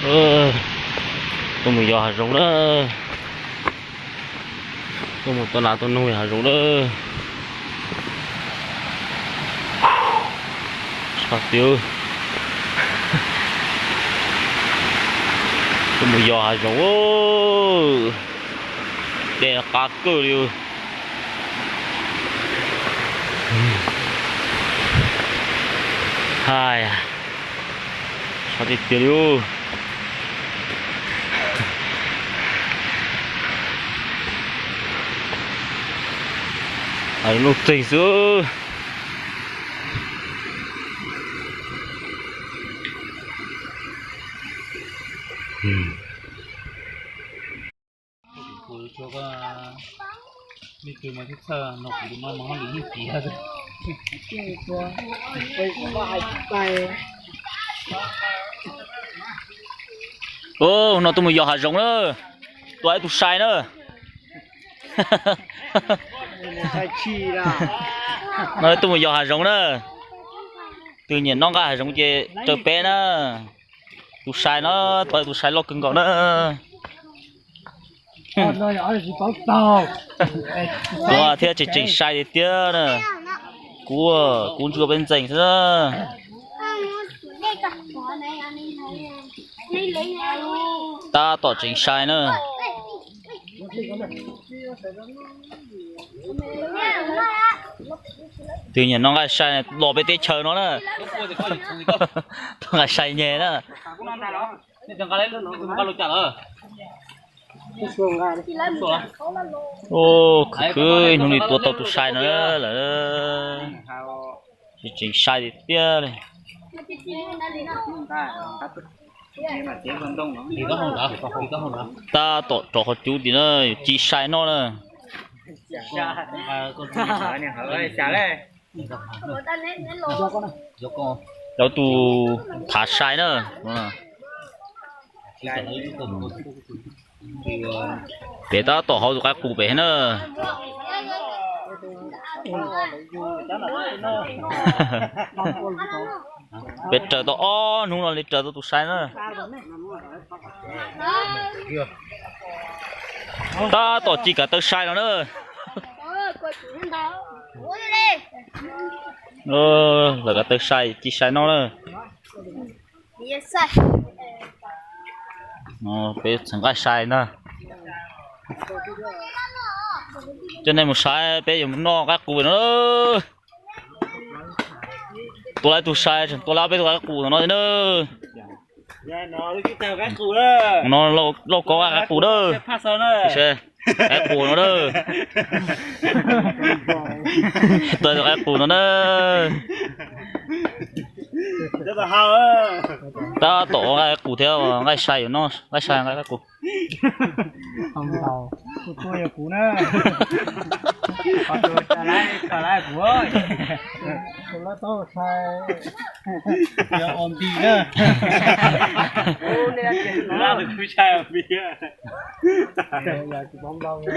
Tuaj mus yos hav zoov na. Tuaj mus tua nas tua noog yos hav zoov na. Tshaj tiag. Tuaj mus yos hav zoov. Dej qab kawg li. Hais, tshaj tiag tiag li. Hais lub txeeg xwb. Ub, no tuaj mus yos hav zoov na. Tua ib tug sai na. No tuaj mus yos hav zoov na. Tus nyiam noj nqaij hav zoov ces raws peb na. Tus sai no, tua tus sai loj kawg nkaus na. Tua thiab tseem tseem sai tiag tiag na. Kub, kub ntsuab peb ntxees xwb na. Tab tom tseem sai na. Tus nyiam noj nqaij sai los peb teb chaws no na. Noj nqaij sai nyeg na. Khwv khwv hnub li tua tau tus sai no lawm. Tseem sai tiag tiag li. Tab tom rov qhov cub tim na, ci sai noj na. Cov tus thav sai na. Pem tab tom hau tus qaib qus pem na. Peb raws tau ob hnub no li raws tau tus sai na. Tab tom ci kav taw sai no na. Lawv kav taw sai ci sai noj na. Peb txhawv nqaij sai na. Coj nej mus saib peb yuav mus noj qaib qus no. Tua lawv tug sai, tua lawv peb tug qaib qus no na. No lauj kaub qaib qus na. Qaib qus no na. Tua tug qaib qus no na. Tab tom nqaij qus thiab, nqaij sai yuav noj, nqaij sai nqaij qus.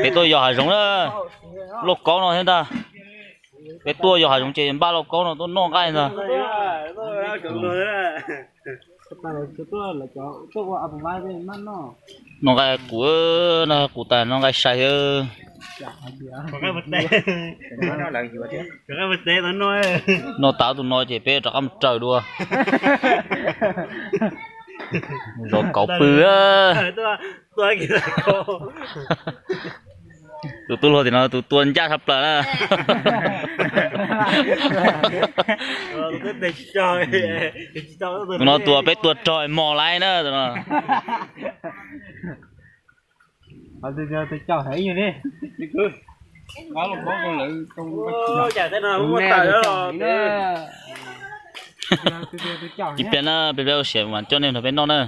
Peb tuaj yos hav zoov na, lauj kaub no thiab ntag. Peb tuaj yos hav zoov ces npaj lauj kaub no tuaj noj nqaij ntag. Noj nqaij qus, noj qus tas noj nqaij sai thiab. Noj tas tus no ces peb rov qab mus raws dua. Zov kauv pw. Tus tub hluas tim no tus tua ncaj tshaj plaws na. Tus no tus peb tua rog mos laib na tus no. Ib pliag na, peb peb ua siav mas coj nej nrog peb noj na.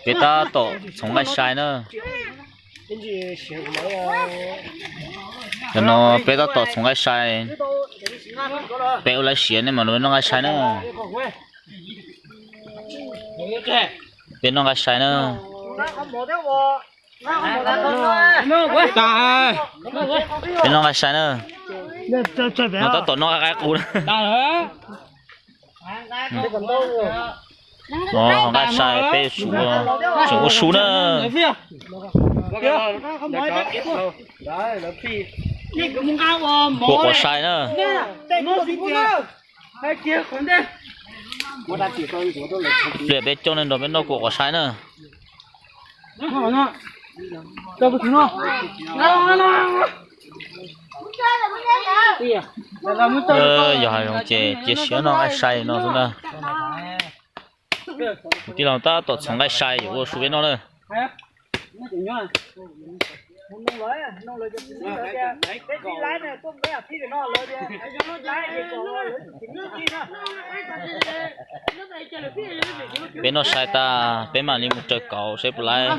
Peb tab tom txhoov nqaij sai na. Cov no peb tab tom txhoov nqaij sai. Peb ua lawv siav nej mam li noj nqaij sai na. Peb noj nqaij sai na. Peb noj nqaij sai na. No tab tom noj nqaij qus na. Nqaij sai peb tseem ua su na. Kuam quav sai na. Pliag peb coj nej nrog peb noj kuam quav sai na. Yog hav zoov ces cia siab noj nqaij sai no xwb na. Kuv tij laug tab tom txhoov nqaij sai yuav ua su peb noj na. Peb noj sai tas peb mam li mus raws kauv seb puas laib.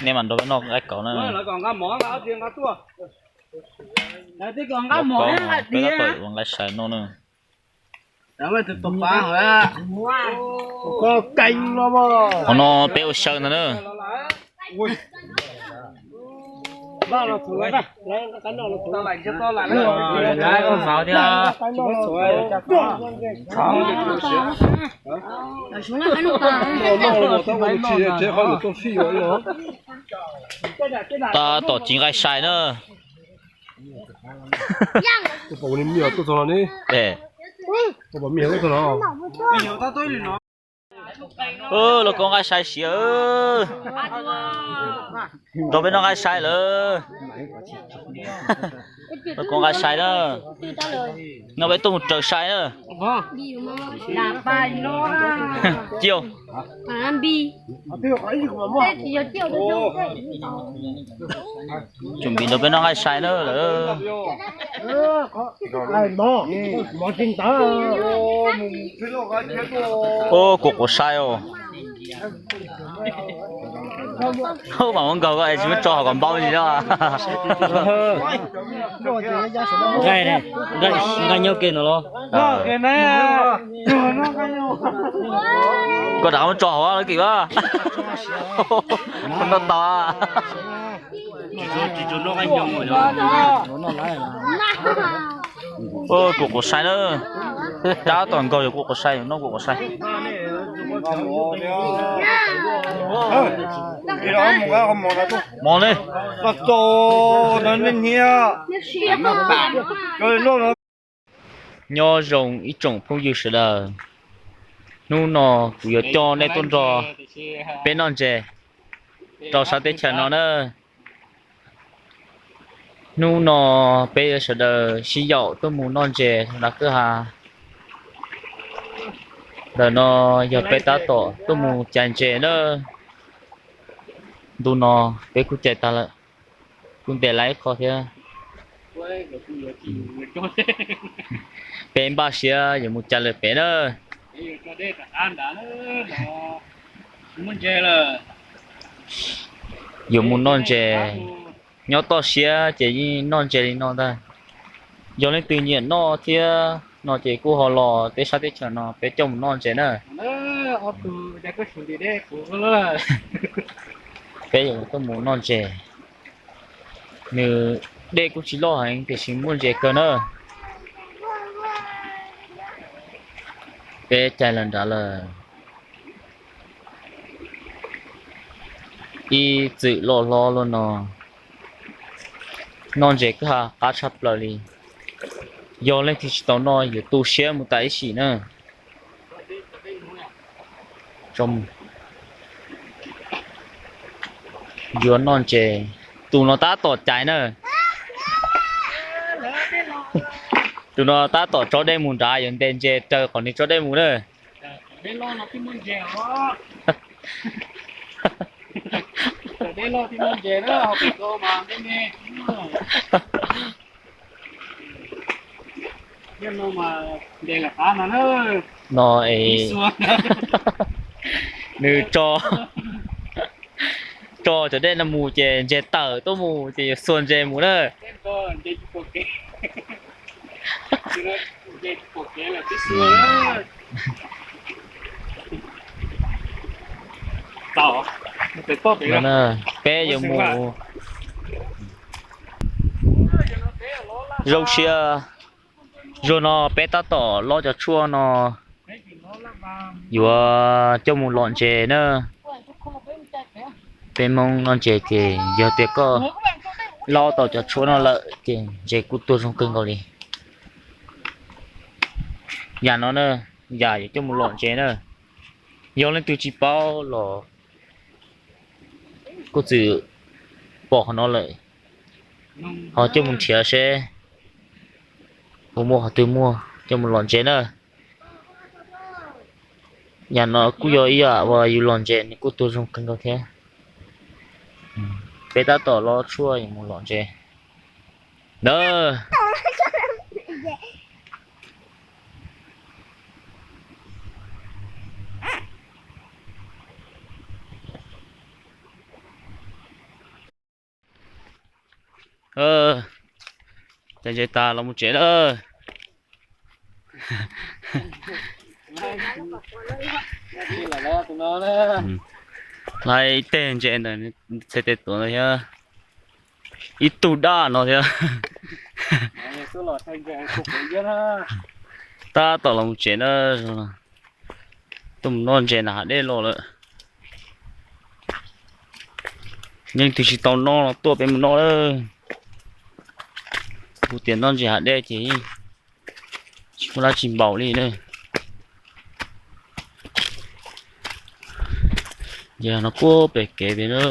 Nej mam nrog peb noj nqaij kauv na. Peb tab tom ua nqaij sai noj na. Qhov no peb ua xyaw ntag na. Tab tom ci nqaij sai na. Los kov nqaij sai siav. Nrog peb noj nqaij sai lawm. Los kov nqaij sai na. No peb tuaj mus raws sai na. Cia Tsuas npis nrog peb noj nqaij sai na lawm. Kuam quav sai os. Mam muab nkaug ko es tsis muab tso hauv kom npaum li no. Nqaij nyob ke no los? Koj rov qab muab tso hauv lawv kis a. Noj tau. Kuam quav sai na. Tab tom nkaug yog kuam quav sai, noj kuam quav sai. Mov ne. Nyob zoo ib tsoom phooj ywg sawv daws, hnub no kuv yuav coj nej tuaj nrog peb noj ntses rau sab teb chaws no na. Hnub no peb sawv daws sib yaum tuaj mus noj ntses rau nram kwj ha. Ntawm no yog peb tab tom tuaj mus cais ntses na. Ntu no peb kuj cais tag lawm, kuj ntes lawm ib qho thiab. Peb npaj siab yuav mus cais lawm pem na. Yuav mus noj ntses, nyob toj siab ces yeej noj ntses li no ntag. Yog leej twg nyiam noj thiab no ces kuj ho los peb sab teb chaws no peb coj mus noj ntses na. Peb yuav tuaj mus noj ntses, nws dej kuj tsis loj heev tiam sis muaj ntses kawg na. Peb cais los nrad lawm. Ib txwm loj hlob luaj no, noj ntses kwj ha qab tshaj plaws li. Yog leej twg tsis tau noj yuav tu siab mus tas ib sim na. Yuav noj ntses, tus no tab tom cais na. Tus no tab tom tso dej mus nrad, yuav ntes ntses raws qhov nws tso dej mus na. No es nws tso, tso cov dej no mus ces ntses tawm tuaj mus ces yuav xuas ntses mus na. Peb yuav mus, zoo siab Zaum no peb tab tom lob cov tshuaj no yuav coj mus lom ntses na. Peb Hmoob noj ntses ces yog tias koj lob tau cov tshuaj no lawm ces ntses kuj tuag zoo kawg nkaus li. Yam no na, yam yuav coj mus lom ntses na, yog leej twg tsis paub los kuj txwm pom qhov no lawm, ho coj mus nrhiav seb puas muaj qhov twg muaj coj mus lom ntses na. Yam no kuj yog ib yam uas yus lom ntses nws kuj tuag zoo kawg nkaus thiab. Peb tab tom lob tshuaj yuav mus lom ntses na. Cov ntses tas los mus tsev lawm. Laib ib teg ntses ntawm txhais tes tuav ntawd thiab, ib tug daj no thiab. Tab tom los mus tsev na, tuaj mus noj ntses nram hav dej los lawm. Leej twg tsis tau noj los tuaj peb mus noj lawm. Kuv tias noj ntses hav dej ces tsis muaj dab tsi npaum li na. Ces no kuj pem kev pem na.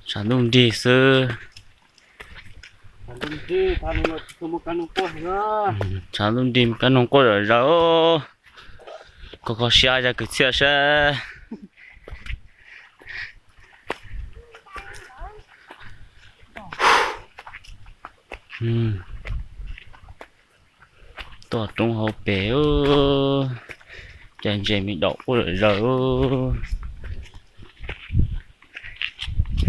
Tshav ntuj nrig xwb. Tshav ntuj nrig kab noog quaj zom zaws. Kho kho siab zaj kwv txhiaj saib. Tuaj roob hauv pes, cov ntses me daum quaj zom zaws.